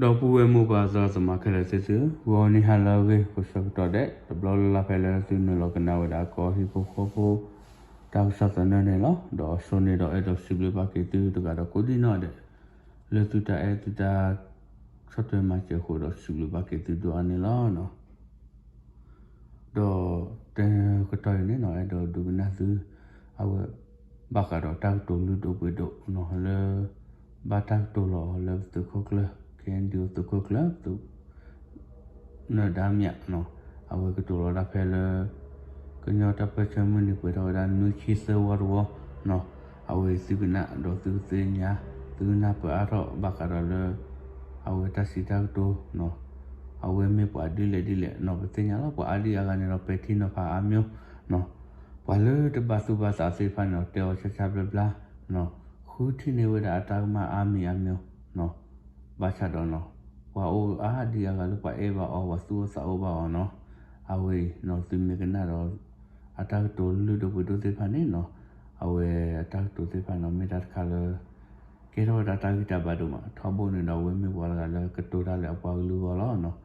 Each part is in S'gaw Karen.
ဒီပုၢ်ဝဲၢ်မိၢ်ပၢ်သရၣ်သမါခဲလၢာ်သ့ၣ်သုဧၢ, ဂီၤနံၤဟါလၢအဂ့ၤ ကိးဆၢကတီၢ်ဒဲး တဘျီလၢ်လၢ်ဖဲလၢသုနုာ်လီၤကနၣ်ဝဲဒၣ်ကီၢ်ဟံၣ်ဖိဃီဖိ တၢ်ကစီၣ်သနၢၣ်န့ၣ်လီၤ. ဒီးအဆိန့ၣ်ဒီးအဲၣ်ဒိးစံးဘျုးဘၣ်က့ၤသုတဂၤဒီးကိးဒံနီၣ်ဒဲး လၢသုတၢ်အဲၣ်သုတၢ်ဆီၣ်ထွဲမၤစၢၤအဃိဒီးစံးဘျုးဘၣ်က့ၤသုဒိၣ်အါန့ၣ်လီၤ. ဒီးတကတီၢ်အံၤန့ၣ်နီၣ် အဲၣ်ဒိးဒုးကနၣ်သု အဝဲ ဘၣ်ဃးဒီးတၢ်ကတိၤလုၢ်ဒိၣ်ပှ့ၤဒိၣ်နီၣ် လၢ ဘၣ်တၢ်ကတိၤလီၤလၢပသုးခိၣ်ကျၢၢ် ခ့ၣ်အဲၣ်ယူၣ် သုးခိၣ်ကျၢၢ် သုး နၢၤဒါမၠးနီၣ် အဝဲကတိၤလီၤတၢ်ဖဲလၢ ကညီတၢ်ပၢၢ်ဆၢမုၢ်နံၤပှဲၤထီၣ်ဝဲဒၣ်နွံဆံသၢဝီတဝီနီၣ် အဝဲသုကနၣ်ဒီးသုကသ့ၣ်ညါ သုကနၢ်ပၢၢ်အါထီၣ်ဘၣ်ဃးဒီးလၢ အဝဲတၢ်စံးတၢ်ကတိၤနီၣ် အဝဲမ့ၢ်ပှၤဒ်လဲၣ်ဒ်လဲၣ်နီၣ် ပသ့ၣ်ညါလီၤ ပှၤအါဒံအါဂၤန့ၣ်ဒီးပဲာ်ထံနီၤဖးအါမျိၣ်နီၣ် ပှၤလၢတဘၣ်သူၣ်ဘၣ်သးသ့ၣ်တဖၣ်န့ၣ်ဒီးတဲအီၤဆါဆါဘျါဘျါနီၣ် ဃုထံၣ်န့ၢ်ဝဲဒၣ်အတၢ်ကမၣ်အါမံၤအါမျိၣ်နီၣ် ဘၣ်ဆၣ်ဒီးနီၣ် ပှၤအိၣ်အါဒံအါဂၤလၢပှၤအဲၣ်ဘၣ်အီၤ ပှၤသူၣ်အိၣ်သးအိၣ်ဘၣ်အီၤနီၣ် အဝဲအံၤနီၣ် သုမ့ၢ်ကနၣ်ဒီး အတၢ်ကတိၤလုၢ်ဒိၣ်ပှ့ၤဒိၣ်သ့ၣ်တဖၣ်န့ၣ်နီၣ် အဝဲအတၢ်ကတိၤသ့ၣ်တဖၣ်န့ၣ် မ့ၢ်တၢ်တခါလၢ ကဲထီၣ်ဝဲဒၣ်တၢ်ဂံၢ်တၢ်ဘါဒိၣ်မး ထီဘိန့ၣ်ဒီးအဝဲမ့ၢ်ပှၤတဂၤလၢကတိၤတၢ်လၢအပှၤကလုာ်အဂီၢ်လီၤနီၣ်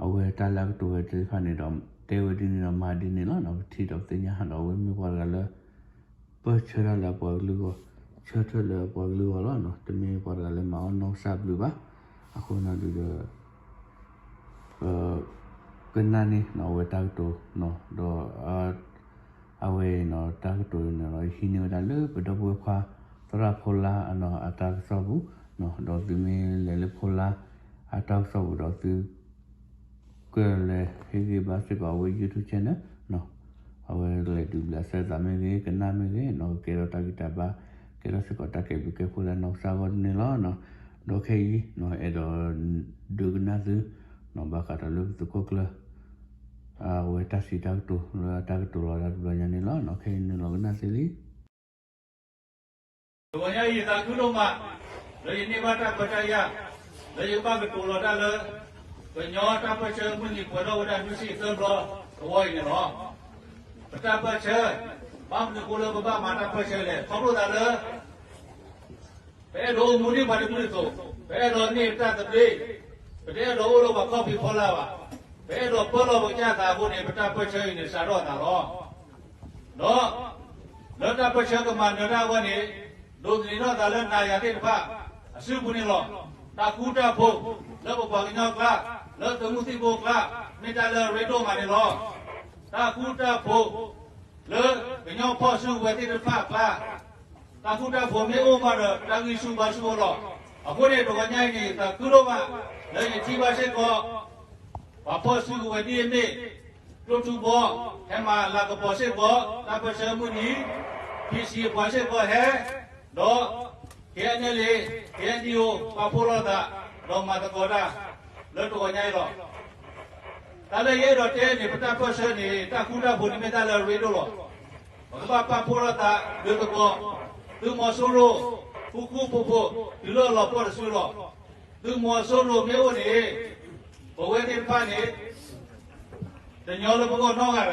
အဝဲတၢ်လၢအကတိၤဝဲသ့ၣ်တဖၣ်န့ၣ်ဒီး တဲဝဲဒ်န့ၣ်ဒီးမၤဒ်န့ၣ်လီၤနီၣ် ပထံၣ်ဒီးပသ့ၣ်ညါဟးဒီးအဝဲမ့ၢ်ပှၤတဂၤလၢ ပၢၢ်ဆၢတၢ်လၢအပှၤကလုာ်အဂီၢ် ဆၢထၢၣ်လၢအပှၤကလုာ်အဂီၢ်လီၤနီၣ် တမ့ၢ်ပှၤတဂၤလၢမၤအီၣ်နီၢ်ကစၢ်ဘျုးဘၣ် အဃိနီၣ်ဒုးဒီး ပ ကနၣ်န့ၣ်နီၣ် အဝဲတၢ်ကတိၤနီၣ် ဒီး အဝဲအံၤနီၣ် တၢ်ကတိၤန့ၣ်လီၤ ဟံးန့ၢ်ဝဲဒၣ်လၢပဒီပုၢ်ဝဲၢ်ခွါ သရၣ်ဖိလါအတၢ်ကစီၣ်ပူၤနီၣ် ဒီးသုမ့ၢ်လဲၤလၢဖိလါ အတၢ်ကစီၣ်ပူၤဒီးသု ကလဲၤဟ့ၣ်ဂံၢ်ဘါစ့ၢ်ကီးအဝဲ YouTube channel နီၣ် အဝဲလဲၤဒုးဘျးစဲသးမ့ၢ်ဂ့ၤ ကနၣ်မ့ၢ်ဂ့ၤနီၣ် ကကဲထီၣ်တၢ်ဂံၢ်တၢ်ဘါ ကဲထီၣ်စ့ၢ်ကီးတၢ်ကဲဘျုးကဲဖှိၣ်လၢနီၢ်ကစၢ်အဂီၢ်န့ၣ်လီၤနီၣ် ဒီးခဲအံၤနီၣ် အဲၣ်ဒိး ဒုးကနၣ်သု နီၣ် ဘၣ်ဃးဒီးလၢပသုးခိၣ်ကျၢၢ် အဝဲတၢ်စံးတၢ်ကတိၤလၢအတၢ်ကတိၤလီၤတၢ်တဘျီညါန့ၣ်လီၤနီၣ် ခဲအံၤနုာ်လီၤကနၣ်သ့လံ တဂီၤညါအံၤယသးခုဒိၣ်မး လၢယန့ၢ်ဘၣ်တၢ်ခွဲးတၢ်ယာ် လၢယကဘၣ်ကတိၤလီၤတၢ်လၢ ကညီတၢ်ပၢၢ်ဆၢမုၢ်နံၤပှဲၤထီၣ်ဝဲဒၣ်နွံဆံသၢဘျီသဝီအံၤန့ၣ်လီၤ. ပတၢ်ပၢၢ်ဆၢ ဘၣ်မနုၤအဃိလၢပဘၣ်မၤတၢ်ပၢၢ်ဆၢလဲၣ် ခီဖျိသးလၢ ပအဲၣ်ဒိးအိၣ်မူဒ်ပှၤတကလုာ်အသိး, ပအဲၣ်ဒိးန့ၢ်ပတၢ်သဘျ့, ပတအဲၣ်ဒိးအိၣ်လၢပှၤခီၣ်ဖံးဖီလာ်ဘၣ်. ပအဲၣ်ဒိးပၢလီၤပကစၢ်သးအဃိန့ၣ် ပတၢ်ပၢၢ်ဆၢအံၤန့ၣ် စးထီၣ်အသးလီၤ. ဒီး လၢတၢ်ပၢၢ်ဆၢကမၤနၢၤတၢ်အဂီၢ်န့ၣ် ဒိးသန့ၤထီၣ်သးလၢနၤယၤသ့ၣ်တဖၣ် အစုပူၤန့ၣ်လီၤ. တၢ်ဃူတၢ်ဖိး လၢပပှၤကညီအကျါ, လၢသုးမုၢ်သံၣ်ဘိအကျါ, မ့ၢ်တၢ်လၢအရ့ဒိၣ်မးန့ၣ်လီၤ. တၢ်ဃူတၢ်ဖိး လၢကညီဖီၣ်စုကဝဲၤသ့ၣ်တဖၣ်အကျါ, တၢ်ဃူတၢ်ဖိးမ့ၢ်အိၣ်မးဒီး တၢ်ဂံၢ်ဆူၣ်ဘါဆူၣ်အိၣ်လီၤ. အဃိန့ၣ် တဂီၤညါအံၤန့ၣ် ယသးခုဒိၣ်မး လၢယထံၣ်ဘၣ်စ့ၢ်ကီး ပှၤဖီၣ်စုကဝဲၤဒ်အမ့ၢ် ကျိထူဘီ ဟဲမၤလၤကပီၤစ့ၢ်ကီး တၢ်ပၢၢ်ဆၢမုၢ်နံၤ, ဖံစံးပှၤစ့ၢ်ကီးဟဲ, ဒီး KNLA, KNDO ပာ်ဖှိၣ်လိာ်သး ဒီးမၤသကိးတၢ် လၢတဂီၤညါအံၤလီၤ. တၢ်လၢယအဲၣ်ဒိးတဲန့ၣ် ပတၢ်ပၢၢ်ဆၢန့ၣ် တၢ်ဃူတၢ်ဖိးန့ၣ်မ့ၢ်တၢ်လၢအရ့ဒိၣ်လီၤ. ပကဘၣ်ပာ်ဖှိၣ်လိာ်သးဒုးသကိး သုးမီၤစိရိၤ ဃူဃူဖိးဖိး တုၤလၢအလီၤပှီၢ်တစုလီၤ. သုးမီၤစိရိၤမ့ၢ်အိၣ်န့ၣ် ပဝဲသ့ၣ်တဖၣ်န့ၣ် တညီလၢပဂီၢ်နီ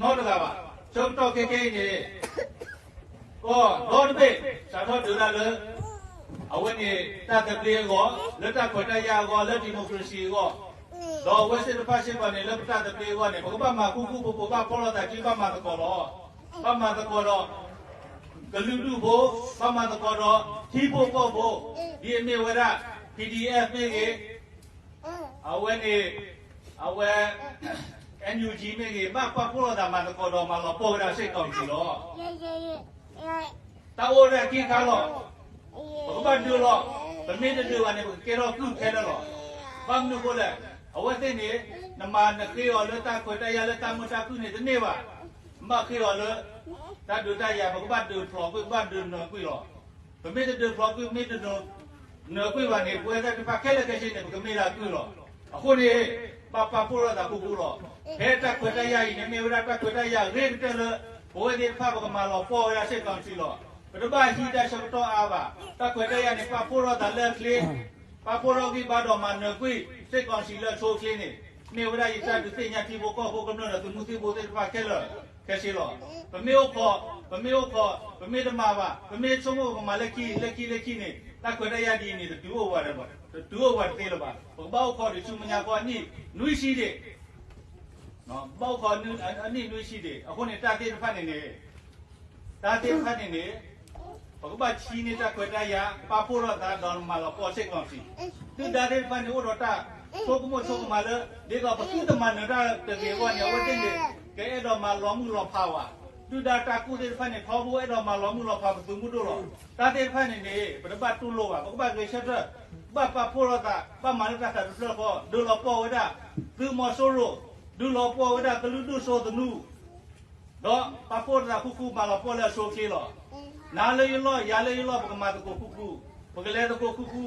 တဂၤဘၣ်. ဆၢကတီၢ်ခဲခဲအံၤန့ၣ် ကီၢ်ဒီတဘ့ၣ် စးထီၣ်ဒုးတၢ်လၢ အဝဲန့ၣ်တၢ်သဘျ့အဂီၢ်, လၢတၢ်ခွဲးတၢ်ယာ်အဂီၢ်, လၢ democracy အဂီၢ်, ဒီးအဝဲသ့ၣ်တဖၣ်စ့ၢ်ကီးန့ၣ် လၢပတၢ်သဘျ့အဂီၢ်န့ၣ် ပကဘၣ်မၤဃူဃူဖိးဖိး ဘၣ်ဖှိၣ်လိာ်သးစု ဘၣ်မၤသကိးလီၤ. ဘၣ်မၤသကိးဒီး ကလုာ်ဒူၣ်ဖိ, ဘၣ်မၤသကိးဒီးထံဖိကီၢ်ဖိ, ဒ်အမ့ၢ်ဝဲဒၣ် PDF မ့ၢ်ဂ့ၤ, အဝဲန့ၣ် အဝဲ NUG မ့ၢ်ဂ့ၤ, ဘၣ်ပာ်ဖှိၣ်လိာ်သးမၤသကိးဒီးမၤလီၤပှီၢ်ဝဲဒၣ် စစ်ကောင်စီ လီၤ. တၢ်အိၣ်ဝဲဒၣ်ခံခါလီၤ. ပကဘၣ်ဒုးလီၤ. ပမ့ၢ်တဒုးဘၣ်န့ၣ် ပကကဲထီၣ်ကုၢ်ခဲလၢာ်လီၤ. ဘၣ်မနုၤအဃိလဲၣ်, အဝဲသ့ၣ်န့ၣ် နမၤနဃ့အီၤလၢတၢ်ခွဲးတၢ်ယာ်လၢတၢ်မုာ်တၢ်ခုၣ်န့ၣ်တန့ၢ်ဘၣ်. နဘၣ်ဃ့အီၤလၢ တၢ်ဒုးတၢ်ယၤ ပကဘၣ်ဒုးဖျိးကွံာ် ပကဘၣ်ဒုးနၢၤကွံာ်လီၤ. ပမ့ၢ်တဒုးဖျိးကွံာ် မ့ၢ်တဒုးနၢၤကွံာ်ဘၣ်န့ၣ် ပဝဲသ့ၣ်တဖၣ်ခဲလၢာ်ခဲဆ့န့ၣ် ပကမ့ၢ်ဒၣ်ကုၢ်လီၤ. အဃိန့ၣ် ဘၣ်ပာ်ဖှိၣ်လိာ်သးဃူဃူလီၤ. ဖဲတၢ်ခွဲးတၢ်ယာ်အံၤန့ၣ် မ့ၢ်ဝဲဒၣ်တၢ်ခွဲးတၢ်ယာ်အဂ့ၤကတၢၢ်လၢ ပဝဲသ့ၣ်တဖၣ်ပကမၤလီၤပှီၢ်ဝဲဒၣ် စစ်ကောင်စီ လီၤ. ပတဘၣ်ဟံးတၢ်ဆၢကတီၢ်အါဘၣ်. တၢ်ခွဲးတၢ်ယာ်န့ၣ် ပာ်ဖှိၣ်ထီၣ်သးလၢအချ့, ပာ်ဖှိၣ်ထီၣ်ဂံၢ်ဘါဒီးမၤနၢၤကွံာ် စစ်ကောင်စီ လၢအဆိအချ့န့ၣ် မ့ၢ်ဝဲဒၣ်ယတၢ်ဒုးသ့ၣ်ညါထံဖိကီၢ်ဖိကမျၢၢ်ဒီးသုးမုၢ်သံၣ်ဘိသ့ၣ်တဖၣ်ခဲလၢာ်ခဲဆ့လီၤ. ပမ့ၢ်အိၣ်ခိး, ပမ့ၢ်အိၣ်ခိး, ပမ့ၢ်တမၤဘၣ်, ပမ့ၢ်ဆိကမိၣ်ပကမၤလၢခံ, လၢခံ, လၢခံန့ၣ် တၢ်ခွဲးတၢ်ယာ်ဒ်အံၤန့ၣ် တတုၤအိၣ်ဝဲဒၣ်ဘၣ်. တတုၤအိၣ်ပှၤတသ့လၢၤဘၣ်. ပကဘၣ်အိၣ်ခိးဒံးဆူမဲာ်ညါကီၢ်အနံၣ်နွံဆံဒံး, ဘၣ်အိၣ်ခိးအနံၣ်နွံဆံဒံး. အဃိန့ၣ် တၢ်သ့ၣ်တဖၣ်န့ၣ်န့ၣ်, တၢ်သ့ၣ်တဖၣ်န့ၣ်န့ၣ် ပကဘၣ်ဆှံန့ၢ်တၢ်ခွဲးတၢ်ယာ်, ပာ်ဖှိၣ်ထီၣ်သးဒီးမၤလီၤပှီၢ်စ့ၢ်ကီးစံး, ဒုၣ်ဒါသ့ၣ်တဖၣ်န့ၣ် အိၣ်ဒီးတၢ်ဆိကမိၣ်ဆိကမးလၢ ဒ်သိးပသုတမၤနၢၤတၢ်တဂ့ၤအဂီၢ်န့ၣ် အဝဲသ့ၣ်န့ၣ် ကအဲၣ်ဒိးမၤလီၤမုၢ်လီၤဖးဝဲ. ဒုၣ်ဒါတၢ်ကူၣ်သ့ၣ်တဖၣ်န့ၣ် ထီဘိအဲၣ်ဒိးမၤလီၤမုၢ်လီၤဖးပသုးမုၢ်ဒိၣ်လီၤ. တၢ်သ့ၣ်တဖၣ်န့ၣ်န့ၣ် ပတဘၣ်တူၢ်လိာ်ဘၣ်, ပကဘၣ်ဂဲၤဆၢထၢၣ်, ဘၣ်ပာ်ဖှိၣ်ထီၣ်သး, ဘၣ်မၤလၢတၢ်သးတဖျၢၣ်ဃီ, ဒုးလီၤပှီၢ်ဝဲဒၣ်သုးမီၤစိရိၤ, ဒုးလီၤပှီၢ်ဝဲဒၣ်ကလုာ်ဒူၣ်စိသနူ, ဒီးပာ်ဖှိၣ်ထီၣ်သးဃူဃူမၤလီၤပှီၢ်လၢအဆိအချ့လီၤ. နၤလၢယလီၢ်, ယၤလၢယလီၢ်, ပကမၤသကိးဃူဃူ, ပကလဲၤသကိးဃူဃူ.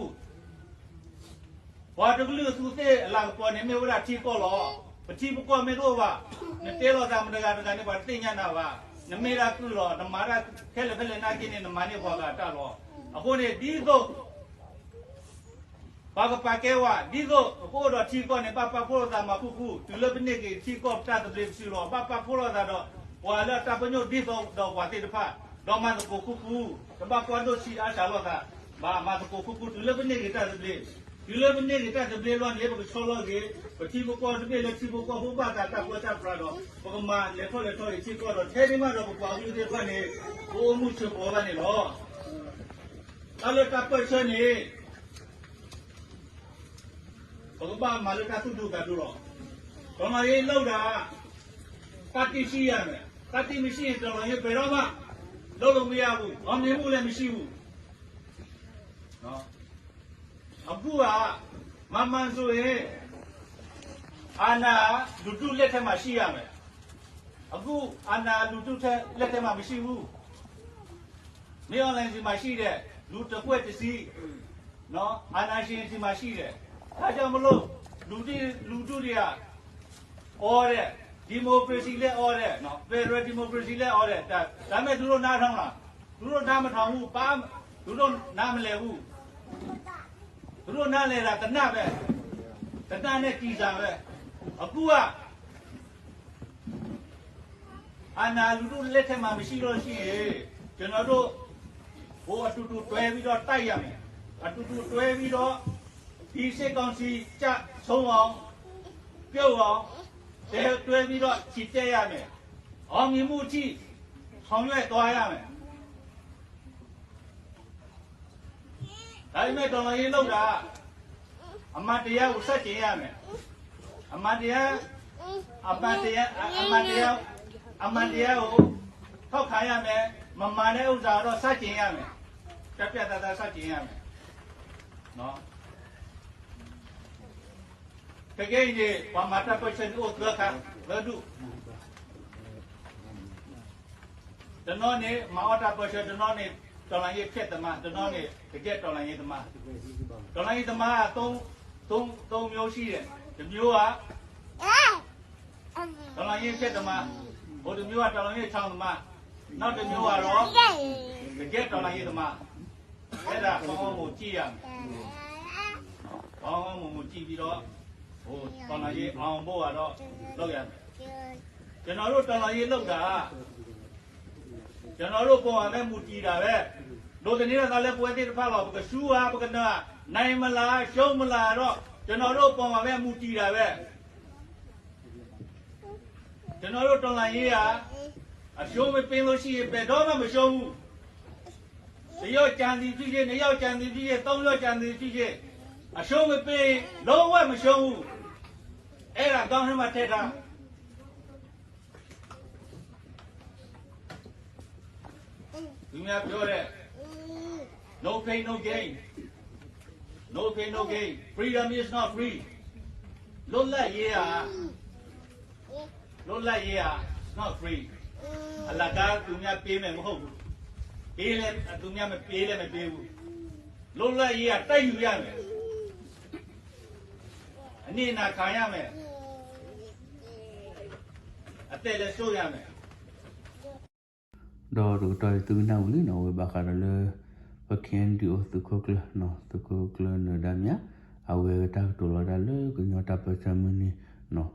ပှၤတကလုာ်အသူးသ့ၣ်အလၤကပီၤန့ၣ် မ့ၢ်ဝဲဒၣ်ထံကီၢ်လီၤ. ပထံပကီၢ်မ့ၢ်တအိၣ်ဘၣ်, နတဲလိာ်သးမတဂၤတဂၤန့ၣ် ပှၤတသ့ၣ်ညါနၤဘၣ်. နမ့ၢ်ဒၣ်ကုၢ်လီၤ, နမၤတၢ်ခဲလၢာ်ဖဲလဲၣ်နာ်က့န့ၣ် နမၤန့ၢ်ပှၤဂၤတၢ်လီၤ. အဃိန့ၣ် ဒ်သိး ပှၤကပာ်ကဲဝဲ, ဒ်သိးပကအိၣ်ဒီးထံကီၢ်န့ၣ် ဘၣ်ပာ်ဖှိၣ်လိာ်သးမၤဃူဃူ, တုၤလၢပန့ၢ်က့ၤထံကီၢ်တၢ်သဘျ့ပစုလီၤ. ဘၣ်ပာ်ဖှိၣ်လိာ်သးဒီး ပှၤလၢအတၢ်ပညိၣ်ဒ်သိးဒီးပှၤသ့ၣ်တဖၣ်, ဒီးမၤသကိးဃူဃူ, တဘၣ်ကွၢ်ဒိၣ်ဆံးအါစှၤလိာ်သးဘၣ်, မၤသကိးဃူဃူ တုၤလၢပန့ၢ်က့ၤတၢ်သဘျ့. တုၤလၢပန့ၢ်က့ၤတၢ်သဘျ့လီၤန့ၣ် ပကဆီလီၤက့ၤ ပထံပကီၢ်တဘ့ၣ်လၢထံဖိကီၢ်ဖိဘၣ်သးတၢ်ပၢတၢ်ပြးဒီး ပကမၤလဲၤထီၣ်လဲၤထီက့ၤထံကီၢ်ဒီး ထဲဒ့မးဒီးပပှၤကလုာ်သ့ၣ်တဖၣ်န့ၣ် ပအိၣ်မူဆၢပီၤဘၣ်န့ၣ်လီၤ. တၢ်လၢတၢ်ပၢၢ်ဆၢန့ၣ် ပကဘၣ်မၤလၢတၢ်သူၣ်ဒူသးဒူလီၤ. တော်လှန်ရေးလုပ်တာ သတ္တိရှိရမယ်. သတ္တိမရှိရင် တော်လှန်ရေးဘယ်တော့မှ လုပ်လို့မရဘူး. အောင်မြင်မှုလည်းမရှိဘူး. နော်. အခုက မှန်မှန်ဆိုရင် အာဏာ လူထုလက်ထက်မှာရှိရမယ်. အခု အာဏာ လူထုလက်ထဲမှာမရှိဘူး. မင်းအောင်လှိုင်ဆီမှာရှိတယ်. လူတစ်ဖွဲ့တစ်စည်း, နော်, အာဏာရှင်ဆီမှာရှိတယ်. ဒါကြောင့်မလို့ လူထု, လူထုတွေက အော်တယ်, democracy လည်းအော်တယ်, နော်, federal democracy လည်းအော်တယ်. ဒါ, ဒါပေမဲ့ သူတို့နားထောင်လား? သူတို့နားမထောင်ဘူး. ဘာ, သူတို့နားမလည်ဘူး. သူတို့နားလည်တာ သေနတ်ပဲ, သေနတ်နဲ့ကျည်ဆံပဲ. အခုက အာဏာ လူထုလက်ထဲမှာ မရှိလို့ရှိရင် ကျွန်တော်တို့ ဟို အတူတူတွဲပြီးတော့ တိုက်ရမယ်. အတူတူတွဲပြီးတော့ ဒီစစ်ကောင်စီ ကျဆုံးအောင်, ပြုတ်အောင်, တွဲပြီးတော့ ချီတက်ရမယ်. အောင်မြင်မှုအထိ ဆောင်ရွက်သွားရမယ်. ဒါပေမဲ့ တော်လှန်ရေးလုပ်တာ အမှန်တရားကို ဆန့်ကျင်ရမယ်. အမှန်တရား, အမှန်တရား, အ, အမှန်တရား, အမှန်တရားကို ထောက်ခံရမယ်. မမှန်တဲ့ဥစ္စာတော့ ဆန့်ကျင်ရမယ်. ပြတ်ပြတ်သားသား ဆန့်ကျင်ရမယ်. နော်. တကယ်ကြီး ပှၤမၤတၢ်ပၢၢ်ဆၢန့ၣ် အိၣ်သၢခါ, သၢဒူၣ်. တနီၤန့ၣ် မၤအီၣ်တၢ်ပၢၢ်ဆၢ, တနီၤန့ၣ် တော်လှန်ရေးဖျက်သမား, တနီၤန့ၣ် တကယ့်တော်လှန်ရေးသမား. တော်လှန်ရေးသမားက သုံး, သုံး, သုံးမျိုးရှိတယ်. တစ်မျိုးက တော်လှန်ရေးဖျက်သမား, ဟိုတစ်မျိုးက တော်လှန်ရေးထောင်သမား, နောက်တစ်မျိုးကတော့ တကယ့်တော်လှန်ရေးသမား. အဲ့ဒါ ကောင်းကောင်းကို ကြည့်ရမယ်. ကောင်းကောင်းမွန်မွန် ကြည့်ပြီးတော့ ဟို တော်လှန်ရေး အောင်ဖို့ကတော့ လုပ်ရမယ်. ကျွန်တော်တို့ တော်လှန်ရေးလုပ်တာ ကျွန်တော်တို့ ပေါ်မှာပဲ မူတည်တာပဲ. ဒိးသန့ၤထီၣ်သးလၢ ပဝဲသ့ၣ်တဖၣ်လီၤ. ပကဆူဧါ, ပကနၢၤဧါ, နိုင်မလား, ရှုံးမလားတော့ ကျွန်တော်တို့ ပေါ်မှာပဲ မူတည်တာပဲ. ကျွန်တော်တို့ တော်လှန်ရေးက အရှုံးမပေးလို့ရှိရင် ဘယ်တော့မှ မရှုံးဘူး. တစ်ယောက်ကျန်သည်ဖြစ်ဖြစ်, နှစ်ယောက်ကျန်သည်ဖြစ်ဖြစ်, သုံးယောက်ကျန်သည်ဖြစ်ဖြစ်, အရှုံးမပေးရင် လုံးဝ မရှုံးဘူး. အဲ့ဒါ ခေါင်းထဲမှာ ထည့်ထား. သူများပြောတဲ့ no pain, no gain, no pain, no gain, freedom is not free. လွတ်လပ်ရေးဟာ လွတ်လပ်ရေးဟာ not free. အလကား သူများပေးမယ် မဟုတ်ဘူး. ပေးလည်း သူများမပေးလည်း မပေးဘူး. လွတ်လပ်ရေးက တိုက်ယူရမယ်. အနစ်နာခံရမယ်. အသက်လည်း စွန့်ရမယ်. ဒီးတကတီၢ်အံၤ သုကနၣ်ဝံၤလံနီၤ, အဝဲဘၣ်ဃးဒီးလၢ ပ K N D O သုးခိၣ်ကျၢၢ်နီၤ, သုးခိၣ်ကျၢၢ်နၢၤဒါမြ, အဝဲတၢ်ကတိၤလီၤတၢ်လၢကညီတၢ်ပၢၢ်ဆၢမုၢ်နံၤနီၤ, ဒီး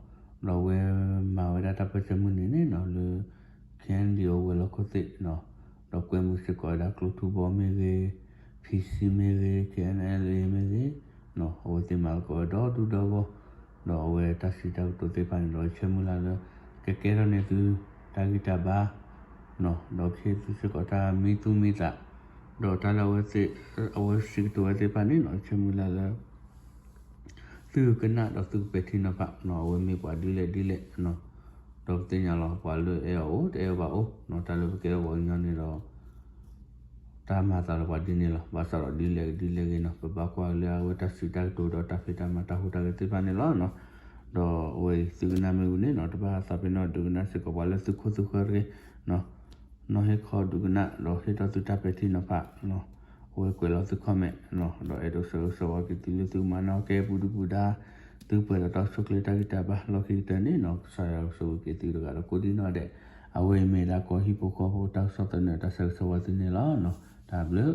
အဝဲမၤဝဲဒၣ်တၢ်ပၢၢ်ဆၢမုၢ်နံၤန့ၣ်နီၤ လၢ K N D O ဝဲၤလီၢ်ခိၣ်သ့ၣ်နီၤ, ဒီးကွဲမုာ်စ့ၢ်ကီးဝဲဒၣ်ကျိထူဘီမ့ၢ်ဂ့ၤ, P C မ့ၢ်ဂ့ၤ, K N L A မ့ၢ်ဂ့ၤ, အဝဲသ့ၣ်မၤသကိးဝဲဒီဒူၣ်ဒီဂီၢ်, ဒီးအဝဲတၢ်စံးတၢ်ကတိၤသ့ၣ်တဖၣ်န့ၣ်ဒီး ဆၢမုၢ်လၢ်လၢ ကကဲထီၣ်န့ၢ်သုတၢ်ဂံၢ်တၢ်ဘါ, ဒီးကဟ့ၣ်သုစ့ၢ်ကီးတၢ်မံသူၣ်မံသး, ဒီးတၢ်လၢအဝဲစံးကတိၤဝဲသ့ၣ်တဖၣ်န့ၣ်နီၤ ဆၢမုၢ်လၢ်လၢ သုကနၣ်ဒီးသုကပဲာ်ထံနီၤဖးနီၤ အဝဲမ့ၢ်ပှၤဒ်လဲၣ်ဒ်လဲၣ်, ဒီးပသ့ၣ်ညါလီၤ ပှၤလၢအဲၣ်အီၤအိၣ် တအဲၣ်အီၤဘၣ်အိၣ်နီၤ တၢ်လၢပကဲထီၣ်ပှၤကညီန့ၣ်ဒီး တၢ်မၤသးလၢပှၤဒ်န့ၣ်လီၤ. ဘၣ်ဆၣ်ဒီးဒ်လဲၣ်ဒ်လဲၣ်ဂ့ၤနီၤ ပဘၣ်ကွၢ်လၢအဝဲတၢ်စံးတၢ်ကတိၤဒီးတၢ်ဖံးတၢ်မၤတၢ်ဟူးတၢ်ဂဲၤသ့ၣ်တဖၣ်န့ၣ်လီၤ. ဒီးအဝဲအံၤသုကနၣ်မ့ၢ်ဝံၤန့ၣ်နီၤ တဘၣ်သးပ့ၤနီၣ်ဒုးကနၣ်စ့ၢ်ကီးပှၤလၢသုခိၣ်သုဃၢတဂ့ၤ နီၢ်ဟ့ၣ်ခီဒုးကနၣ် ဒီးဟ့ၣ်ထီၣ်သုတၢ်ပဲာ်ထံနီၤဖး အဝဲကွဲးလီၤသု comment ဒီးအဲၣ်ဒိးဆၢဂ့ၤဆၢဝါက့ၤသုလၢသုကမၤနၢၤကဲပူၤဒုပူၤဒါ သုပှဲၤဒီးတၢ်ဆိၣ်ချ့တၢ်ဂံၢ်တၢ်ဘါလီၢ်ခံကတၢၢ်န့ၣ်နီၤ ကစၢ်ယွၤကဆိၣ်ဂ့ၤက့ၤသုတဂၤဒီးကိးဒံနီၢ်ဒဲး အဝဲအံၤမ့ၢ်ဒၣ်ကီၢ်ဟံၣ်ဖိဃီဖိတၢ်ကစီၣ်သန့အတၢ်ဆၢဂ့ၤဆၢဝါသုန့ၣ်လီၤ. တၢ်ဘျုး